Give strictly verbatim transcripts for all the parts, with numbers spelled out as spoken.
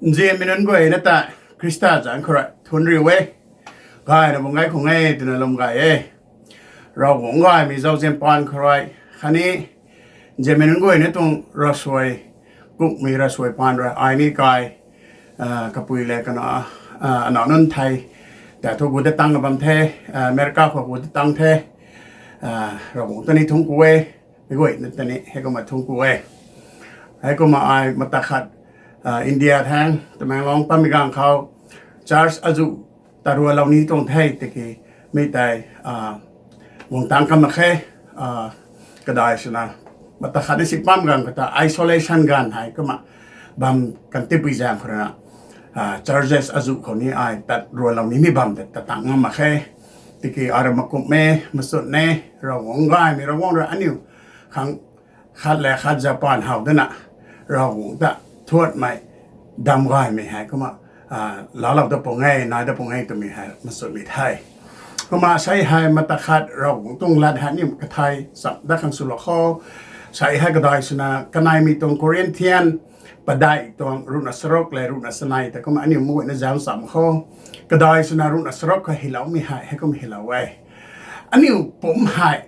Nzianmei nunc guayna ta Khrista zanc khou rui thuanc riu e. Gayna bam gay khang e twna lum gay e. Ravguangc gaymei zauzian paan khou rui khatni nzianmei nunc guayna tuang ravsuai, kumhmei ravsuai paan rui ai ni kai, kapui le kana, anac nunc thei ta thu gu dat tang bam the, America khou gu dat tang the, Ravguangc ta ni thuanc ku e, meic guayna ta ni heikumna thuanc ku e. Heikumna ai mata khat India thang Tamenglong pammei ganv khou church azuh ta rualou ni tuang the tiki mi tei guang tang kam mak khe, kadai swna mata khat ni si pam ganv khou ta isolation ganv hei kumna bam kan tipui zaeng khou rui na churches azuh khou ni ai tat rualou nimei bam ta tang ngam mak khe. Tiki ara makumh e, machun e, Ravguangc gaymei Ravguangc rui aniu khang khat le khat Japan how dana Ravguangc ta thuanmei dam gaymei hei kumna laalou dat pung e, nai dat pung e twmei hei machunmei the. Kumna sei hei mata khat Ravguangc tuang lat hei aniu kathai cham dat khang swlou kho. Sei hei kadai swna kaneimei tuang Corinthian padeih tuang ruhna charuk le ruhna chanei ta kumna aniu muhna zauc cham kho. Kadai swna ruhna charuk khou hyloumei hei heikumna hylou e. Aniu pumc hei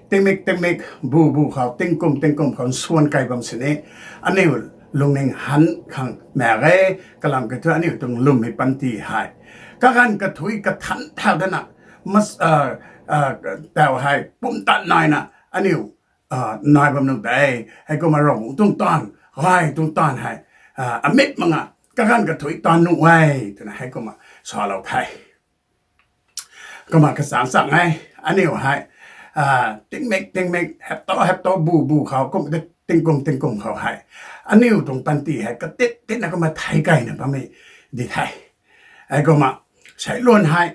tingmik tingmik, bu bu khou, tingkum tingkum khou nsuan kei bam sini aniu lungning han khang mak e. Kalam kiu thu aniu tuang lwmmei panty hei kaganv kathuic kathanc thau dana, taw hei pumtan naina aniu nai bam nuh de. Heikumna Ravguangc tuang taanv, gay tuang taanv hei amit mak nga kaganv kathuic taanv nuh e twna heikumna salou the. Kumna kachang chang e, aniu hei tingmik tingmik, heptou heptou, bu bu khou, kum tingkum tingkum khou hei aniu tuang panty hei katit titna kumna thei keyna bammei di the. Heikumna sei luan hei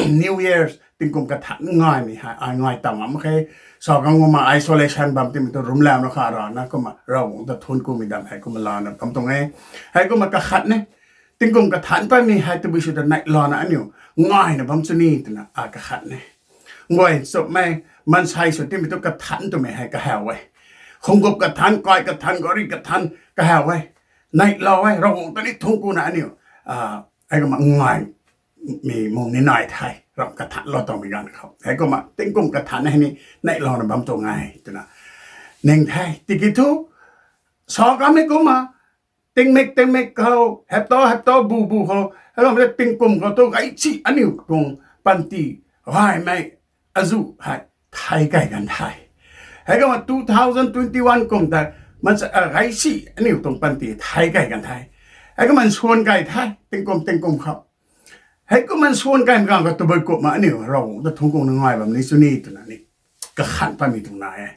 New Year tingkum kathanc ngaymei hei ai ngai taw ngam mak khe. Sa kang kumna isolation bam timei tu rumlauna kha rana kumna Ravguangc ta thuanc kumei dam hei kumna lana bam tuang e. Heikumna kakhat ne, tingkum kathanc pammei hei tabui sw ta neihlana aniu ngaina bam chu ni twna a kakhat ne. Nguay nchumhmei, maansei sw timei tu kathanc twmei hei kahaw e. Khunggup kathanc, kai kathanc, gari kathanc kahaw e. Neihlou e, Ravguangc ta ni thuanc kuna aniu heikumna ngai mi mung ni nai the, ramh kathanc lou tuangmei ganv khou. Heikumna tingkum kathanc hei ni neihlouna bam tuang e twna ning the. Tiki thu sa kamei kumna tingmik tingmik khou, heptou heptou, bu bu khou, heikumna tingkum khou tu gaysi aniu tuang panty gaymei azuh hei thei key kan the. Heikumna two thousand twenty-one kum ta gaysi aniu tuang panty thei key kan the. Heikumna nsuan key the tingkum tingkum khou. Heikumna nsuan key ganv khou tabui kumna aniu Ravguangc ta thuanc kuna ngai bam ni chu ni twna ni kakhan patmei tuang na e.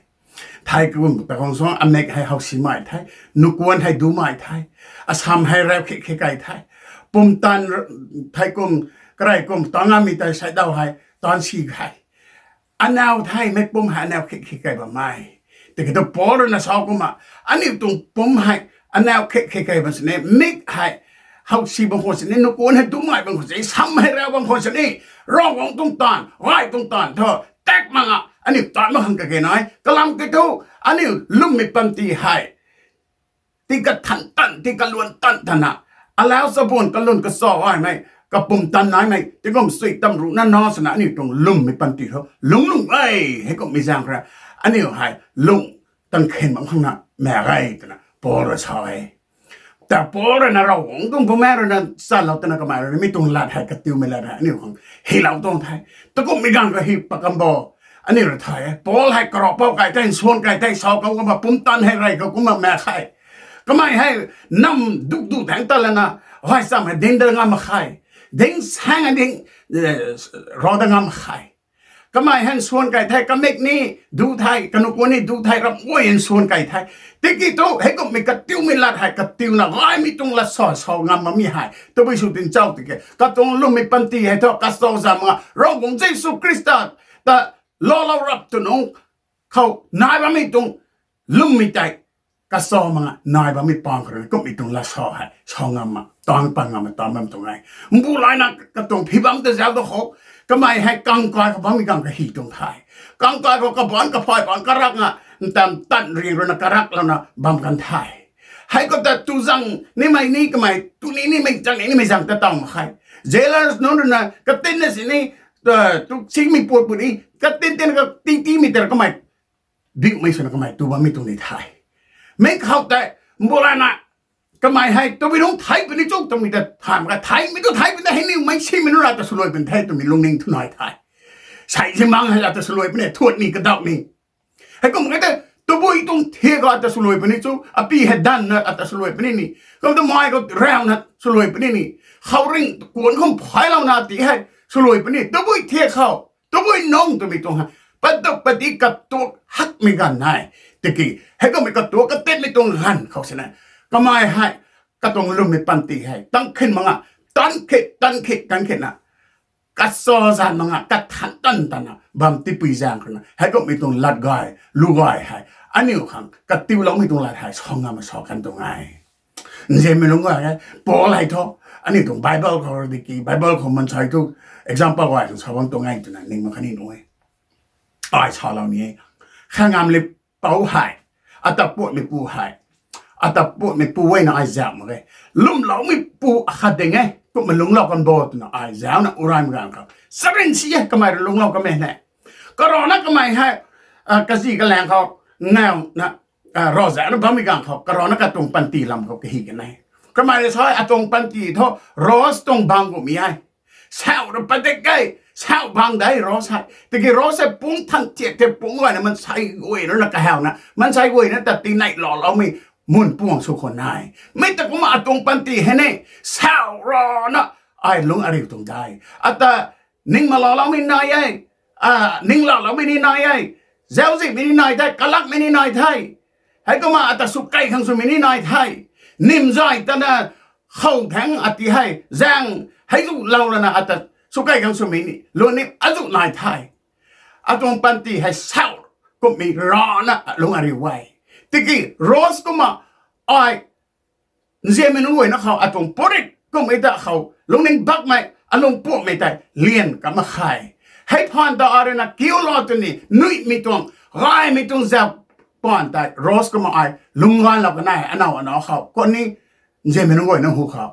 Thei kum ta khang suang amik hei howsimei the, nukuan hei dumei the, asam hei rau khik khik key the, pumtan thei kum, karey kum ta ngammei tei seidaw hei taanv si the. Anaw thei mik pum hei anaw khik khik key bammei. Tiki tu Paul rui na sa kumna, aniu tuang pum hei anaw khik khik key bam sini, mik hei howsi bam khou sini, nukuan hei dumei bam khou sini, sam hei rau bam khou sini, Ravguangc tuang taanv, gay tuang taanv thu tak mak nga aniu taanv mak khang kage nai. Kalam kiu thu aniu lwmmei panty hei ti kathan tan, ti kaluan tan tana, alau chabuan kalun kacha gaymei, kapumtan naimei, tingkum sui tam ruhna na swna aniu tuang lwmmei panty thu lungc lungc e. Heikumhmei zaeng khou rui aniu hei lung tang khen bam khang na mak ge twna Paul rui sa e. Ta Paul rui na Ravguangc tuang bumaengh rui na chalou twna kamei rui na mi tuang lat hei katiumei lat hei aniu khang hylou tuang the. Takumhmei ganv khou hy pat kan bo. Aniu rui thay e, Paul hei karavpou key the, nsuan key the, sa kang kumna pumtan hei rey khou kumna mak khe. Kamei hei nam duk duk thangc ta lana, gaychamv hei ding dat ngam mak khe. Ding saeng ding rau dat ngam mak khe. Kamei hei nsuan key the, kamik ni du the, kanukuan ni du the, ramh guay nsuan key the. Tiki thu heikumhmei katiumei lat hei katiuna gaymei tuang lat sa sa ngam makmei hei tabui sw tin chau tiki katuang lwmmei panty hei thu kachau zam nga Ravguangc Jisu Khrista ta laalou rap tw nungc khou nai bammei tuang lwmmei tei kachau mak nga nai bammei pang khou rui kumhmei tuang lat sa hei sa ngam mak, taanv pan ngam mak, taanv bam tuang e. Mbu layna katuang phi bam ta zauc da khou, kamei hei kangkai khou bammei ganv kahy tuang the. Kangkai khou kabaanc kaphay baanc karak nga, ntam tan ring rui na karak lana bam kan the. Hei khou ta tu zang nimei ni kamei, tu ni nimei zang ni nimei zang ta taw mak khe. Jailers nunc rui na katinna sini, tu, tu simei puat puni, katin tin ka ti ti mi ter kamei, bingmei swna kamei tu bammei tuang ni the. Mi khou tei, mbu lana, kamei hei, tabui nunc thei puni chu twmei ta thay mak khe, theimei tu thei puni hei ni mei simei nunc ra ta swluai puni the twmei lungning thu nai the. Sei zimang hei ra ta swluai puni, thuat ni kadauh ni. Heikum khe tei, tabui tuang thiak a ta swluai puni chu, api hei danna ata swluai puni ni. Kum ta mai khou rauna swluai puni ni. Khouringh kuan khou phailouna ti hei swluai puni. Tabui thiak khou, tabui nung twmei tuang hei, paduk padi katuak hakmei ganv nai. Tiki, heikummei katuak katinmei tuang ganv khou sina, kamei hei, katuang lwmmei panty hei tang khin mak nga, tan khit, tan khit, tan khit na, kacha zan mak nga, kathan tan tan na bam tipui zaeng khou na, heikummei tuang lat gay, lu gay hei, aniu khang katiuloumei tuang lat hei sa ngam sa kan tuang e. Nzianmei lungc gay e, Paul hei thu, aniu tuang Bible khou tiki, Bible khou mansei thu, example gay khang sa bam tuang e twna ning mak khatni nuh e. Ai salou ni e. Kha ngam le pou hei, ata puatmei pu hei, ata puatmei pu e na ai zauh mak e. Lwmloumei pu akhat ding e, kumna lungclou kan bo twna ai zauhna u raymei ganv khou, sarin si e kamei rui lungclou kamei ne. Karana kamei hei, kazi kalaeng khou, ngauna, ravzauhna bammei ganv khou, karana katuang panty lam khou kahi kan e. Kamei rui sa e, atuang panty thu, rose tuang bang kumhmei e. Sau ra padik e, sau bang de rose hei. Tiki rose hei pung than thiak the pung gayna mansei guay rui na kahauna, mansei guay na ta tineihlou loumei mun puang sw khwan e. Mi ta kumna atuang panty hei ne, sau rana, ai lungc ariu tuang de. Ata, ning malou loumei nai e, ning lou loumei ni nai e, zauczihmei ni nai the, kalakmei ni nai the. Heikumna ata sw kei khang swmei ni nai the. Nim zay tana khou thang ati hei, zaeng hei zu lou lana ata sw kei khang swmei ni, luni azu nai the. Atuang panty hei sau kumhmei rana lungc ariu e. Tiki rose kumna ai nzianmei nunc guayna khou atuang purit kumhmei ta khou lungning bakmei, alung puakmei tei lian kan mak khe. Hei phaan ta ai rui na kiulou twni nuihmei tuang, gaymei tuang zauc paan tei rose kumna ai lungc ganlou kan e, anow anow khou khatni nzianmei nunc guayna hu khou.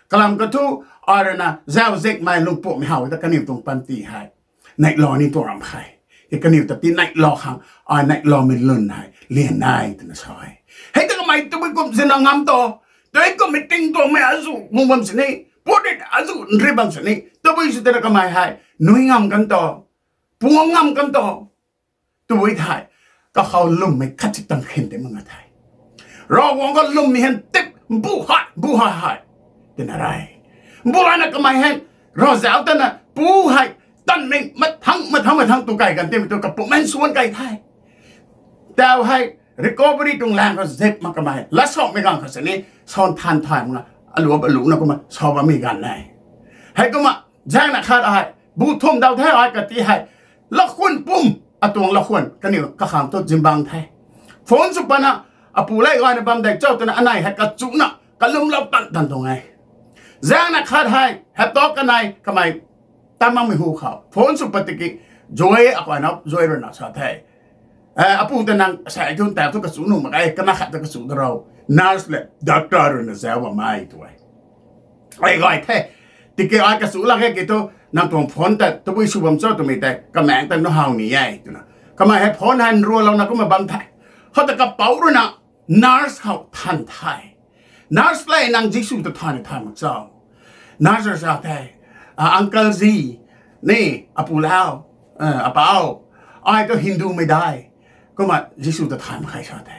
Kalam kathu, ai rui na zauczihmei lung puakmei how ta kaniw tuang panty hei neihlou ni tuang ram khe. Hei kaniw ta tineihlou khang, ai neihloumei lun hei lian e twna sa e. Hei ta kamei tabui kum sina ngam to, tabui kumhmei ting tuangmei azu guang bam sini, purit azu nri bam sini, tabui sw tana kamei hei nui ngam kan to, puang ngam kan to. Tabui thei, kakhou lwmmei khat si tang khin tei mak nga the. Ravguangc khou lwmmei hei tip, mbu hei, mbu hei hei, tina re. Mbu lana kamei hei, ravzauc tana pu hei, tanmei mathang mathang mathang tu kei kan timei tu kapumei suan kei the. Tau hei, recovery tuang lang khou zip mak kamei, lat sawmei ganv khou sini, san than thay mak nga, alup aluna kumna sa bammei ganv e. Heikumna, zaengna khat hei, bu thum daw the ai kati hei, lakhwan pum, atuang lakhwan kaniw kakhang tu zingbangc the. Phone sw patna, apu lei gayna bam dei cho twna anei hei kachuna kalumlou tan tan tuang e. Zaengna khat hei, hei tu kanei kamei, ta makmei hu khou phone sw pat tiki, Joy, akai na Joy rui na sa the, apu ta nang sai thu tau thu kachu nuh mak ge, kana khat ta kachu da ro, nurse le doctor rui na zauc bammei tu e. Ai gay the. Tiki ai kachu lak ge ki thu, nang tuang phone ta tabui sw bam cho twmei tei kamaengc ta nu how ni e twna, kamei hei phone hei nrualouna kumna bam the. Khou ta kapouc rui na nurse khou than the. Nurse le, nang Jisu ta thayna thay mak cho? Nurse sa the, uncle ji, ni, apu lau, apau, ai tu Hindumei de. Kumna Jisu ta thay mak khe sa the.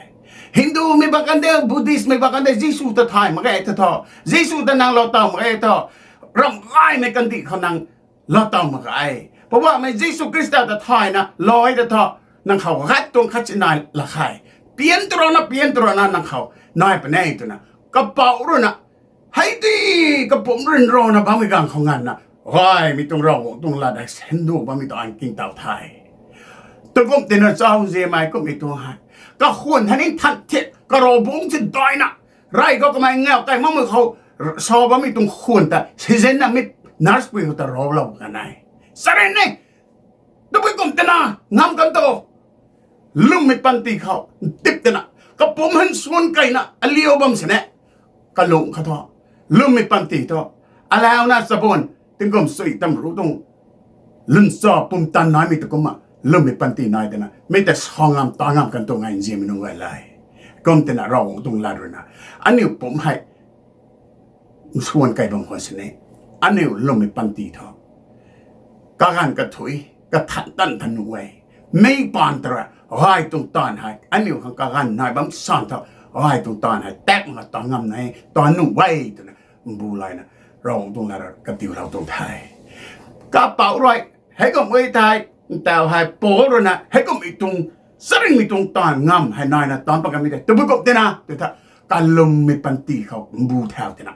Hindumei bak kan de, Buddhistmei bak kan de, Jisu ta thay mak ge ta thu, Jisu ta nang lou taw mak ge thu, ram gaymei kandih khou nang lou taw mak ge. Poubauhmei Jisu Khrista ta thayna lou e ta thu, nang khou gat tuang khat si nai lak khe. Pian tu rana, pian tu rana nang khou nai puni twna, kapouc rui na, hei di, kapumc rui nrana bammei ganv khou nganvna, gaymei tuang Ravguangc tuang lat hei sindu bammei tu ai ningtow the. Tukum tina chau nzianmei kumhmei tuang hei, kakhwan hei ni than thiak, karavbungc si daina, rey khou kamei ngaw kai makmei khou, sa bammei tuang khwan ta sizinna mi nurse pui khou ta ravlou kan e. Sarin e, tabui kum tina ngam kan to. Lwmmei panty khou, tip tina, Kapumc hei nsuan keyna aliu bam sini, kalung kha thu, lwmmei panty thu, alauna chabuan, tingkum sui tam ruc tuang, lwncha pumtan naimei tu kumna, lwmmei panty nai twna mi ta sa ngam ta ngam kan tuang e nzianmei nunc guay le. Kum twna Ravguangc tuang lat ruina, aniu pumc hei nsuan key bam khwan sini, aniu lwmmei panty thu, kaganv kathuic, kathan tan than nuh e. Mei paan ta rui, gay tuang taanv hei aniu khang kaganv nai bam san thu, gay tuang taanv hei tak mak ta ngam e, ta nuh e twna, mbu layna, Ravguangc tuang lat rui katiulou tuang the. Kapouc rui, heikum e thei, ntau hei Paul ruina heikummei tuang, charynmei tuang taanv ngam hei naina taanc pat kanmei tei tabui kum tina tw tha, kalwmmei panty khou mbu thau tina,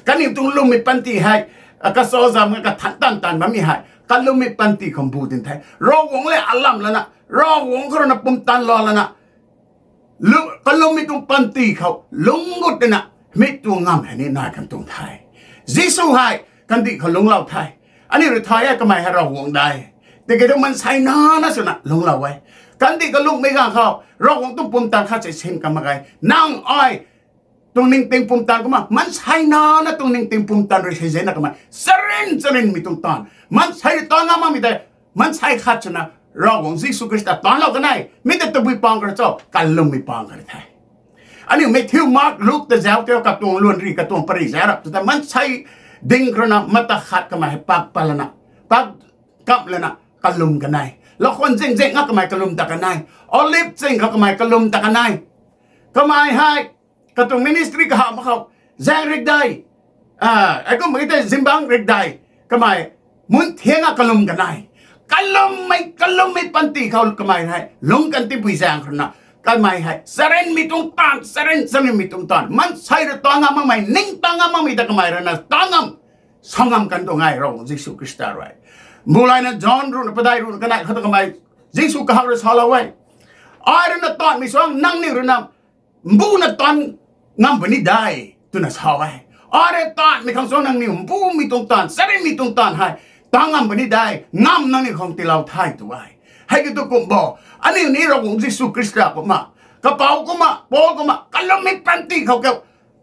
kaniw tuang lwmmei panty hei, a, kacha zam kathan tan tan bammei hei kalwmmei panty khou mbu tin the. Ravguangc le alam lana, Ravguangc khou ruina pumtan lou lana, lu- kalwmmei tuang panty khou lungc gut tina, mi tuang ngam hei ni nai kan tuang the. Jisu hei kandih khou lungclou the. Aniu rui thay e kamei hei Ravguangc de. Tiki thu maansei nana swna lungclou e. Kandih kalungmei ganv khou Ravguangc tuang pumtan khat si sin kan mak ge. Nang ai tuang ningting pumtan kumna maansei nana tuang ningting pumtan rui si zena kamei, charyn charynmei tuang taanv, maansei rui ta ngam makmei tei, maansei khat swna Ravguangc Jisu Khrista taanlou kan e. Mi ta tabui pang kar cho, kalwmmei pang kar the. Aniu Matthew, Mark, Luke ta zauc tei katuang luan ri, katuang pary zauc rap tu ta maansei ding khou ruina mata khat kamei hei pak pat lana, pak kap lana kalwm kan e. Lakhwan zing zing na kamei kalwm ta kan e. Olive zing khou kamei kalwm ta kan e. Kamei hei katuang ministry kaham khou zaeng rik dei, a, heikum e tei zingbangc rik dei, kamei mun thianga kalwm kan e. Kalwmmei, kalwmmei panty khou kamei hei lungc kan tipui zaeng khou ruina, kamei hei charynmei tuang taanv, charyn charynmei tuang taanv, maansei rui ta ngam makmei, ning ta ngam makmei ta kamei ruina ta ngam, sa ngam kan tuang e Ravguangc Jisu Khrista rui. Mbu layna John ruhna padeih ruhna kanei khou ta kamei, Jisu kahak rui salou e. Ai ruina taanvmei suang nangniw ruina mbuna taanv ngam puni de, twna sa e. Ai rui taanvmei khang suang nangniw mbumei tuang taanv, charynmei tuang taanv hei ta ngam puni de, ngam nangniw khang tiilou the tw e. Hei kiu thu kum bo, aniu ni Ravguangc Jisu Khrista kumna, kapouc kumna, Paul kumna kalwmmei panty khou kiu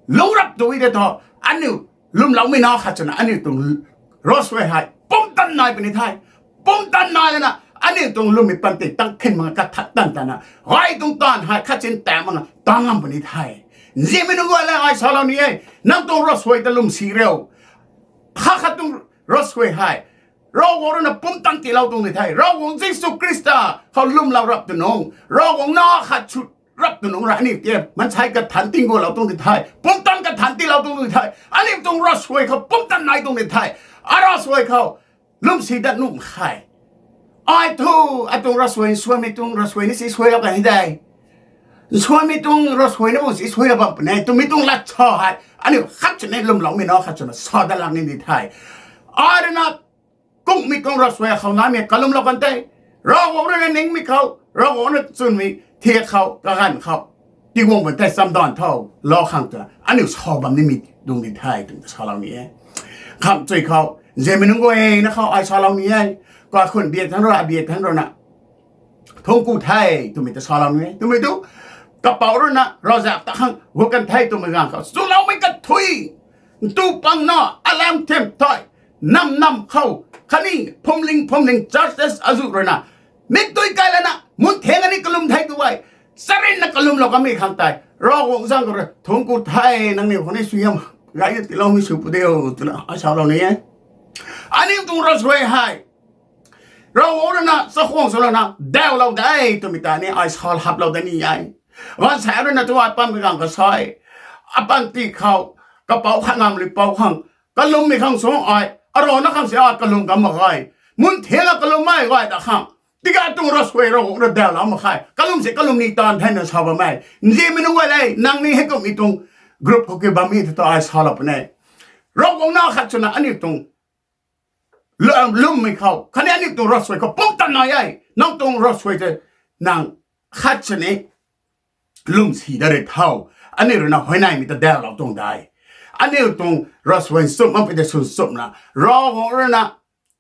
lungc rap tu e tei thu, aniu lwmloumei na khat swna aniu tuang ravsuai hei pumtan nai puni the. Pumtan nai lana, aniu tuang lwmmei panty tang khin mak kathat tan tana, gay tuang taanv hei khat sin ta mak ta ngam puni the. Nzianmei nunc guay le, ai salou ni e, nang tuang ravsuai ta lwmsi riu. Kha khat tuang ravsuai hei Ravguangc ruina pumtan tiilou tuang di the. Ravguangc Jisu Khrista khou lwmlou rap tu nungc, Ravguangc na khat sw rap tu nungc rui aniu tei maansei kathanc tinggualou tuang di the, pumtan kathanc tiilou tuang di the. Aniu tuang ravsuai khou pumtan nai tuang di the. Aravsuai khou lwmsi dat nuh khe. Ai thu, atuang ravsuai, nsuanmei tuang ravsuai ni si suailou kan e de, nsuanmei tuang ravsuai na bu si suailou bam puni e twmei tuang lat sa hei aniu khat sini lwmloumei na khat swna sa dat lak ni di the. Ai ruina kumhmei tuang ravsuai khou naimei kalwmlou kan tei, Ravguangc ruina ningmei khou, Ravguangc ruina chwnmei thiak khou, kaganv khou, tiguang ban tei chamdanv tho, lou khang twna aniu sa bam nimei tuang di the twmei ta salou ni e. Khamchui khou nzianmei nunc guayna khou ai salou ni e. Kaikhunc biak thangc rui, abiak thangc ruina thuanc ku the twmei ta salou ni e. Twmei tu, kapouc ruina ravzak ta khang gu kan the twmei ganv khou chuloumei kathuic, ntu pang na, alam them thei, nam nam khou, khatni phwamling phwamling churches azuh ruina, mikdui kai lana mun theng ani kalwm the tu e. Charynna kalwmlou kanmei khang tei Ravguangc zaeng khou rui thuanc ku the, nangniw khou ni suaihiam gayna tiiloumei sw pu diu twna ai salou ni e. Aniu tuang ravsuai hei Ravguangc ruina chakhwang swlouna dawlou de twmei ta ni ai sal haplou da ni e. Gaanvsaekc ruina tu ai panmei ganv khou sa e, apanty khou, kapouc khat ngam rui pou khang, kalwmmei khang suang ai arana khang si ai kalwm kan mak ge. Mun thianga kalwmmei gay ta khang, tiki atuang ravsuai Ravguangc rui dawlou mak khe, kalwm si kalwm ni taanv thena sa bammei. Nzianmei nunc guay le, nang ni heikumhmei tuang group khou ki bammei ta ai salou puni. Ravguangc na khat swna aniu tuang lwmmei khou khatni aniu tuang ravsuai khou pumtan nai e. Nang tuang ravsuai tei nang khat sini lwmsi dat ri tho. Aniu ruina huayneymei ta dawlou tuang de. Aniu tuang ravsuai nchumh makpui tei swn nchumhna, Ravguangc ruina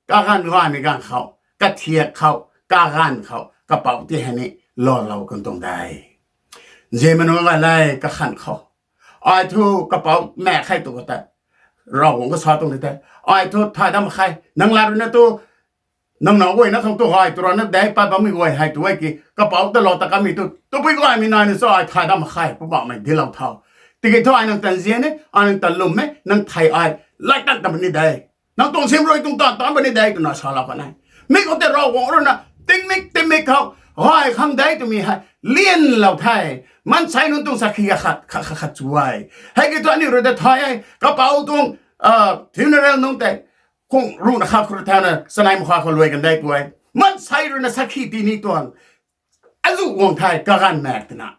kaganv gaymei ganv khou, kathiak khou, kaganv khou kapouc ti hei ni laalou kan tuang de. Nzianmei nunc gay le, kakhan khou, ai thu kapouc maek khe tu ka tei, Ravguangc kasa tuang di the. Ai thu thay dam mak khe. Nang lat rui na tu, nang nac guayna khang tu gay tu rana de, pat bammei guay hei tu e ki, kapouc ta lou ta kanmei tu, tabui gaymei naina cho ai thay dam mak khe, Poubauhmei dinclou tho. Tiki thu ai nang ta nzian e, ai nang ta lwm e, nang thei ai lay tan ta puni de. Nang tuang sim rui tuang taanv tan puni de twna salou kan e. Mi khou tei Ravguangc rui na tingmik tingmik khou gay khang de twmei hei lianlou the. Maansei nunc tuang sakhi akhat khat khat khat chu e. Hei ki thu aniu rui ta thay e, kapouc tuang funeral nunc tei khung ruhna kha khou rui thauna chanei mak kha khou luai kan de tu e. Maansei rui na sakhi tii ni tuang azuh guang the, kaganv maek twna.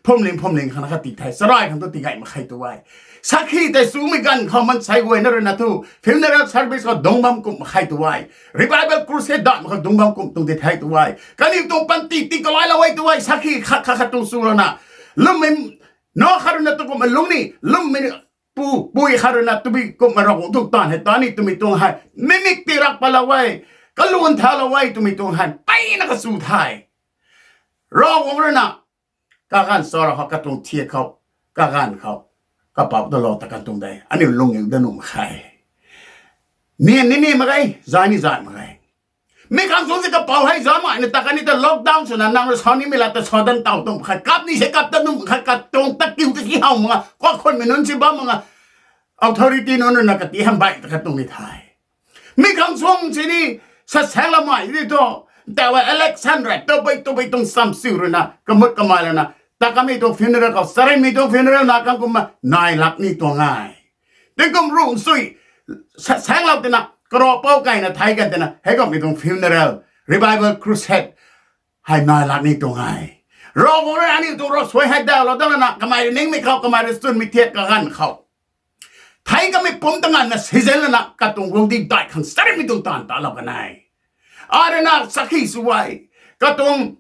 Phwamling phwamling khang na kha tii the, charai khang tu tii gay mak khe tu e. Sakhi tei chumei ganv khou maansei guayna rui na thu funeral service khou dungc bam kumh mak khe tu e. Revival crusade dat mak khou dungc bam kumh tuang di the tu e. Kaniw tuang panty tii kalailou e tu e, sakhi khat khat khat tuang chulouna. Lwmmei nac khat rui na tu kumhmei lungc ni, lwmmei pu, pui khat rui na tabui kumhmei Ravguangc tuang taanv hei ta ni twmei tuang hei mimik tii rak patlou e, kaluan thalou e twmei tuang hei mpeyna kachu the. Ravguangc rui na kaganv charou khou, katuang thiak khou, kaganv khou, kapouc ta lou ta kan tuang de. Aniu lungning da nuh mak khe. Nian ni ni mak ge, zay ni zay mak ge. Mi khang sung si kapouc hei zauc mak na ta kan ni ta lockdown swna nang rui sa nimei lat ta sa dan taw tuang mak khe, kap ni se kap ta nuh mak khe, katuang ta kiu ta si how mak nga, kakhunmei nunc si bam mak nga, authority nunc rui na kati hamh baih ta kan tuang ni the. Mi khang sung sini sa saengloumei di thu, taw e election rui tabui tabui tuang cham siu rui na kamut kamei lana ta kanmei tuang funeral khou, charynmei tuang funeral na kan kumna nai lak ni tuang e. Tingkum ruh nsui sa saenglou tina, karav pou kayna thei kan tina, heikumhmei tuang funeral, revival crusade hei nai lak ni tuang e. Ravguangc rui aniu tuang ravsuai hei dawlou dat lana, kamei rui ningmei khou, kamei rui chwnmei thiak kaganv khou thei kamei pumc ta nganvna season lana katuang guangcdic dai khang charynmei tuang taanv talou kan e. Ai rui na sakhi sw e, katuang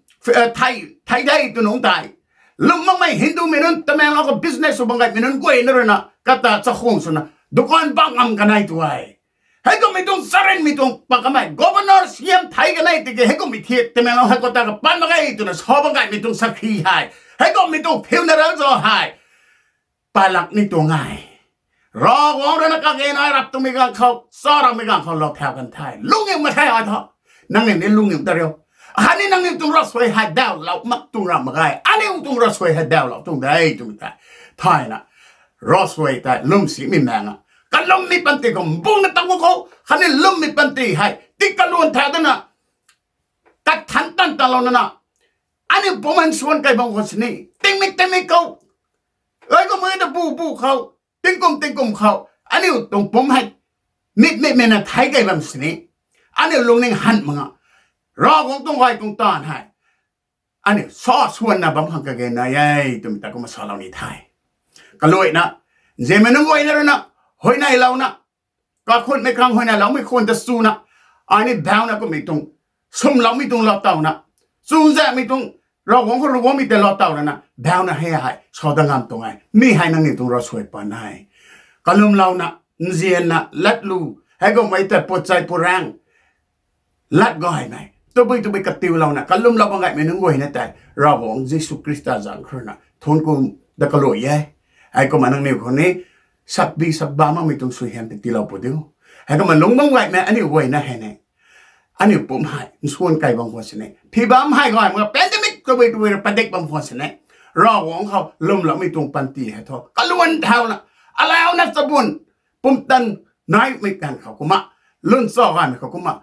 thei de tw nungc tei, lwm makmei Hindumei nunc, Tamenglong khou business sw bam gaymei nunc guayna rui na kata chakhwang swna dukan bak ngam kan e tu e. Heikumhmei tuang charynmei tuang pa kamei governor, C M thei kan e tiki heikumhmei thiak Tamenglong hei kata ka pan mak ge twna sa bam gaymei tuang sakhi hei, heikumhmei tuang funeral zauc hei palak ni tuang e. Ravguangc rui na kage nai rap twmei ganv khou, sa rammei ganv khou lou thau kan the. Lungning mak khe ai thu. Nangniw ni lungning ta riu. Khatni nangniw tuang ravsuai hei dawlou mak tuang ram mak ge. Aniu tuang ravsuai hei dawlou tuang de twmei tei thayna, ravsuai tei lwmsimei maeng a, kalwmmei panty khou mbungna tang khou, khatni lwmmei panty hei tii kaluan thau dana, kathanc tan talouna na, aniu pumc hei nsuan kai bam khwan sini, tingmik tingmik khou, ai kumhmei ta bu bu khou, tingkum tingkum khou, aniu tuang pumc hei mit mit mei na thei kai bam sini, aniu lungning han mak nga, Ravguangc tuang gay tuang taanv hei aniu sa suanna bam khang kage nai e twmei ta kumna salou ni the. Kaluaina, nzianmei nunc guayna rui na huayneylouna, kakhunmei khang huayneyloumei khwan ta chuna, ai ni bauna kumhmei tuang, swmloumei tuang lou tawna, chuzaenghmei tuang, Ravguangc khou rui guangmei tei lou tawna na bauna hei hei sa dat ngam tuang e. Mi hei nangniw tuang ravsuai pan e. Kalwmlouna, nzianna, latlu, heikumhmei tei puchei puraeng lat gaymei tabui tabui katiulouna kalwmlou bam gaymei nunc guayna tei Ravguangc Jisu Khrista zanc khou rui na thuanc ku dat kalui e. Heikumna nangniw khou ni sakbi sakba makmei tuang suaihiam tei tiilou pu diu. Heikumna lungc bam gaymei aniu guayna hei ni, aniu pumc hei nsuan kai bam khwan sini, phi bam hei gay mak pandemic tabui tabui rui padik bam khwan sini, Ravguangc khou lwmloumei tuang panty hei thu kaluan thauna, alauna chabun, pumtan naimei ganv khou kumna, lun cha gaymei khou kumna,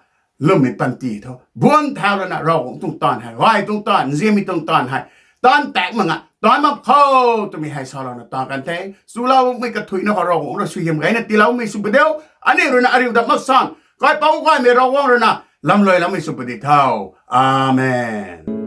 lwmmei panty thu buan thau lana Ravguangc tuang taanv hei, gay tuang taanv, nzianmei tuang taanv hei, taanv tak mak nga, taanv mak khou twmei hei salouna ta kan the. Chuloumei kathuicna khou Ravguangc rui suaihiam gayna tiiloumei sw pu diu. Aniu rui na ariu dat mak san, kaipouc gaymei Ravguangc rui na lamluailoumei sw pu di tho. Amen.